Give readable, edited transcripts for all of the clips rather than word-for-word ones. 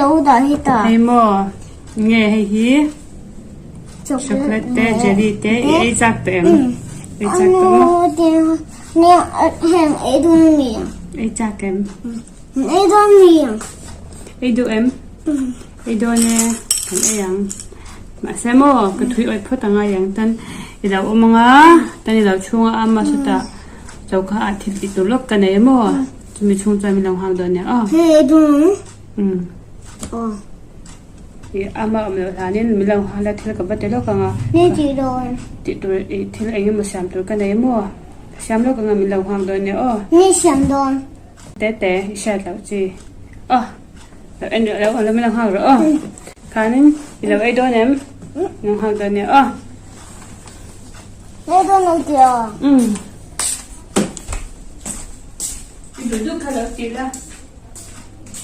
lo dah hi ta. Hei maw nge hei hi chocolate te jelly te i ei chak tawh em? Ei chak tawh maw? Heng ei dawn mi? Ei chak em? Ei dawn mi? Ei duh em? Ei dawn e kan ei ang. Mahse maw ka thui awih phawt ang a yang tan i lo awm ang a tan i lo chhung a ama sawtah choka ah thil tih tur lawk ka nei a maw chumi chhung chuan min lo nghak dawn nia aw. Hei ei dawn ang. Umm. Aw. I ama awm loh hlanin min lo nghal a thil ka va ti lawk ang a. Ni tih dawn. Tih tur i thil eng emaw siam tur ka nei a maw ka siam lawk ang a min lo nghak dawn nia aw. Ni siam dawn. Te te i hriat loh chi aw. Lo en rih lo lo min lo nghak rawh aw. Khanin i lo ei dawn em? Lo nghak dawn nia aw. Ei dawn lo tih aw. Umm. I duh duh kha lo ti la.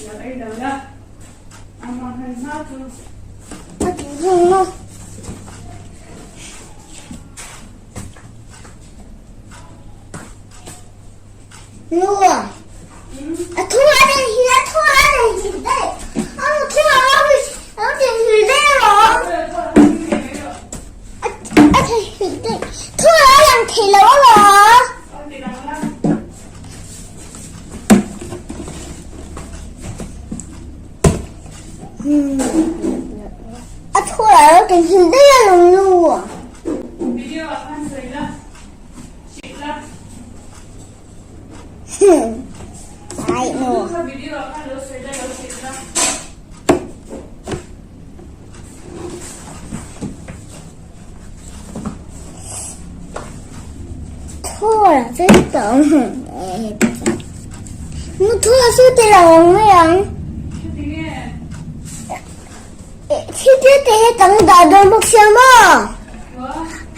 Lo ei lo la. A mang han hma chu. A ti zung maw. Nu a thu a den hi a thu a den hi dei a thu a a den hi dei ro a den hi dei thu a lang thei lo a lo a thu a den hi dei a lo nu Video ah khan sawi la.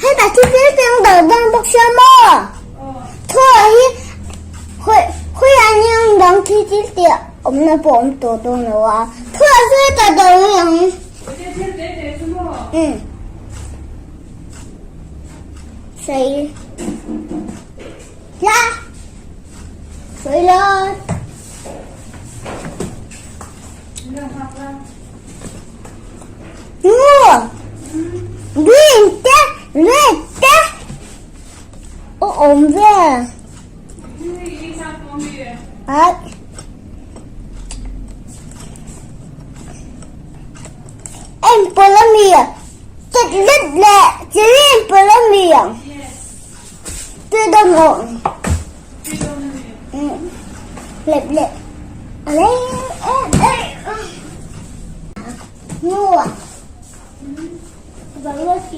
Hetah thil tel tel dang dang bawk sia maw? Thawh hi khawiah nge ang dang thil tel te awmna pawh awm tawh dawn lo a, thawh chu hetah dah mai ang. Umm. Sawi la. Sawi la. Green te red te a awm vel ah enkawl a mi chet let leh chili enkawl a mi tui dawn aw lep leh a lei Mua. Bangladesh.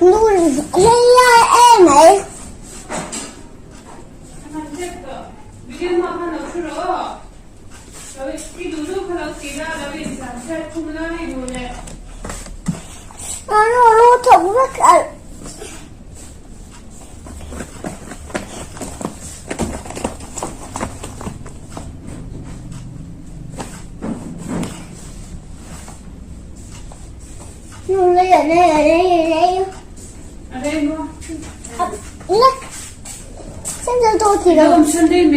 Nu lei em ấy.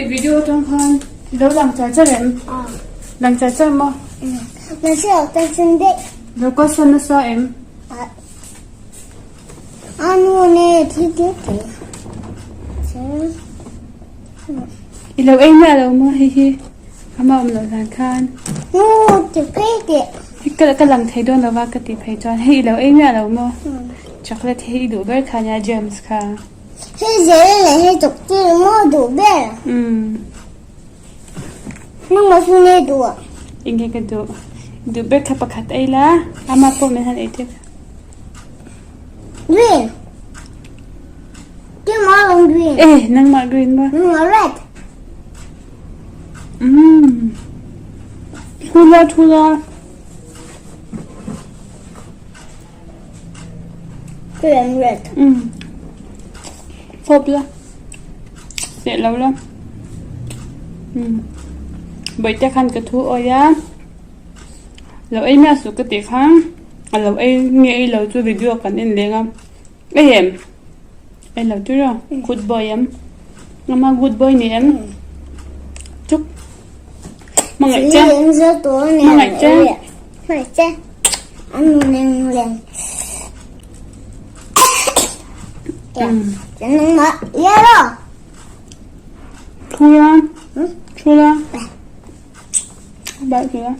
Video atang khan lo lang char char em? Lang char char maw? Lo question nasa em? I lo ei miah lo maw hei hi ama awm loh dan khan ka lang thei dawn lo va ka tih phei chuan hei i lo ei miah lo maw chocolate hi i duh ber kha nia James kha. Hei zel leh hei chawk chi maw duh ber. Umm. Nangmah chu nge duh a? Enge ka duh? Duh ber kha pakhat ei la, ama pawh min han ei tir. Green. Keimah rawng green. Eh, nangmah green maw? Nangmah red. Umm. Thu la, thu la. Green red. Umm. Fawp la. Leh lo la. Umm. Bawihte khan ka thu awi a. Lo ei miah suh ka tih kha a lo ei nge ei lo chu video kan en leng a. Ei em? Ei lo tur a? Good boy em? Ama good boy ni em? Chuk. Hmangaih che. Hmangaih che. Hmangaih che. An nu neng leng. Thu la. Thu la. Bye thu la.